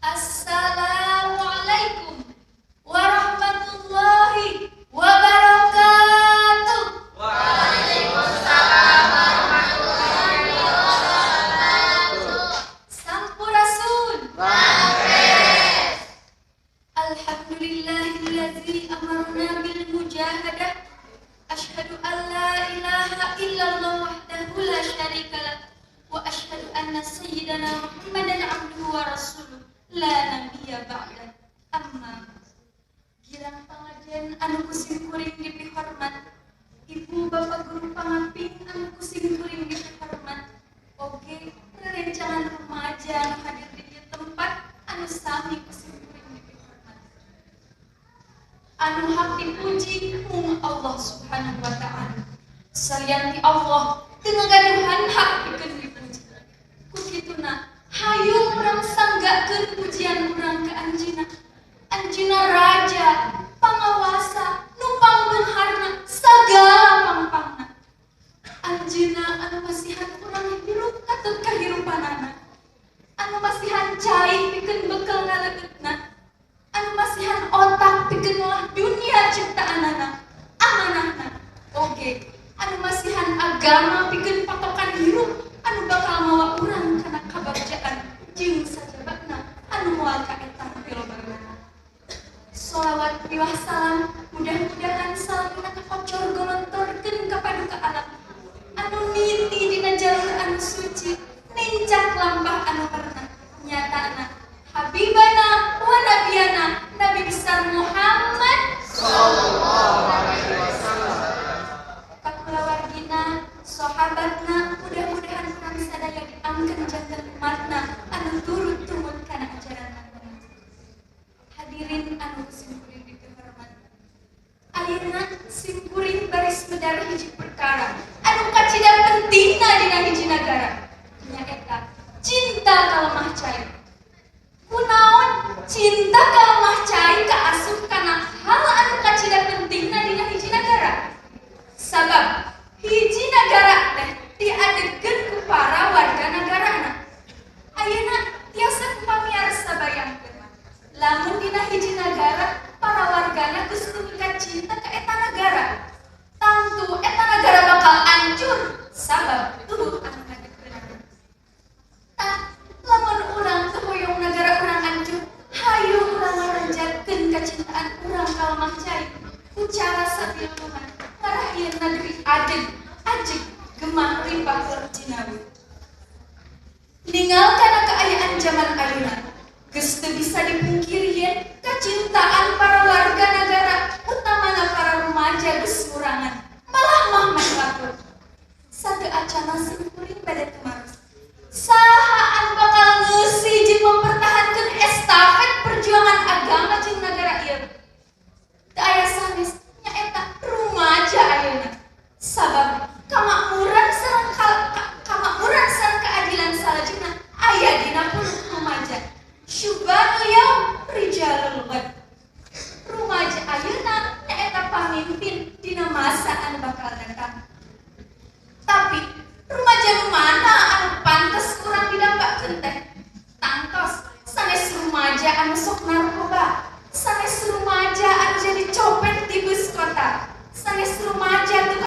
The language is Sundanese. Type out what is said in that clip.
Assalamualaikum warahmatullahi wabarakatuh. Waalaikumsalam warahmatullahi wabarakatuh. Sampurasun. Rampes. Alhamdulillahillazi amarna bil mujahadah. Asyhadu an la ilaha illallah wahdahu la syarikalah wa asyhadu anna sayyidana Muhammadan abduhu wa rasuluh la nabiyya ba'da. Amma girang pangajen anu kusim kuring dipihormat, ibu bapak guru pangaping anu kusim kuring dipihormat, oge rerencangan remaja anu hadir di ieu tempat anu sami kusim kuring dipihormat. Anu hak dipuji mung Allah Subhanahu wa Ta'ala. Salian ti Allah teu ngagaduhan hak pikeun dipuji. Ku kituna hayu urang sanggakeun pujian urang ka anjeunna. Anjeunna raja, pangawasa, nu pangbeungharna sagala pangpangna. Anjeunna anu masihan urang hirup katut kahirupanana. Anu masihan cai pikeun bekel ngaleutna. Anu masihan otak pikeun ngolah dunia ciptaanana, amanahna. Oge, anu masihan agama pikeun patokan hirup anu bakal mawa urang kana kabagjaan jeung sajabana anu moal kaetang pilobana. Sholawat miwah salam mudah-mudahan salamna kakocor golontorkeun ka paduka alam anu niti dina jalur anu suci, nincak lampah anu pernah nyatana Habibana wa nabiyana Nabi besar Muhammad Sallallahu alaihi wasallam. Kakulawargina, sahabatna, mudah-mudahan urang sadaya diangkeun janten umatna anu turut tumut kana ajaran Nabi. Hadirin anu simkuring dipihormat. Ayeuna simkuring baris medar hiji perkara anu kacida pentingna dina hiji nagara. Nyaeta cinta ka lemah cai. Kunaon cinta ka lemah cai kaasup kana hal anu kacida pentingna dina hiji nagara? Sabab hiji nagara teh diadegkeun ku para warga nagarana. Ayeuna tiasa ku pamiarsa bayangkeun lamun dina hiji nagara para wargana geus tumika cinta ka eta nagara, tangtu eta nagara bakal hancur sabab euweuh anu ngadegkeunana. Tah, lamun urang teu hoyong nagara urang hancur, hayu urang ngaranjatkeun kacintaan urang ka lemah cai ku cara sabilulungan ngarah ieu negeri adeg, ajeg, gemah ripah tur jinawi. Ningal kana kaayaan zaman ayeuna, geus teu bisa dipungkiri yen kacintaan para warga nagara utamana para remaja geus ngurangan, malah mah meh batur. Sateu acana simkuring bade tumaros. Saha anu bakal ngeusi jeung mempertahankeun estafet perjuangan agama jeung nagara ieu? Teu aya sanes, nyaeta rumaja ayeuna. Sabab kamakmuran sareng keadilan salajengna aya dina puluk rumaja. Syubbanul yaum rijalul ghad. Rumaja ayeuna nyaeta pamimpin dina masa anu bakal datang. Tapi rumaja nu mana anu pantes kurang didambakeun teh? Tangtos sanes rumaja anu sok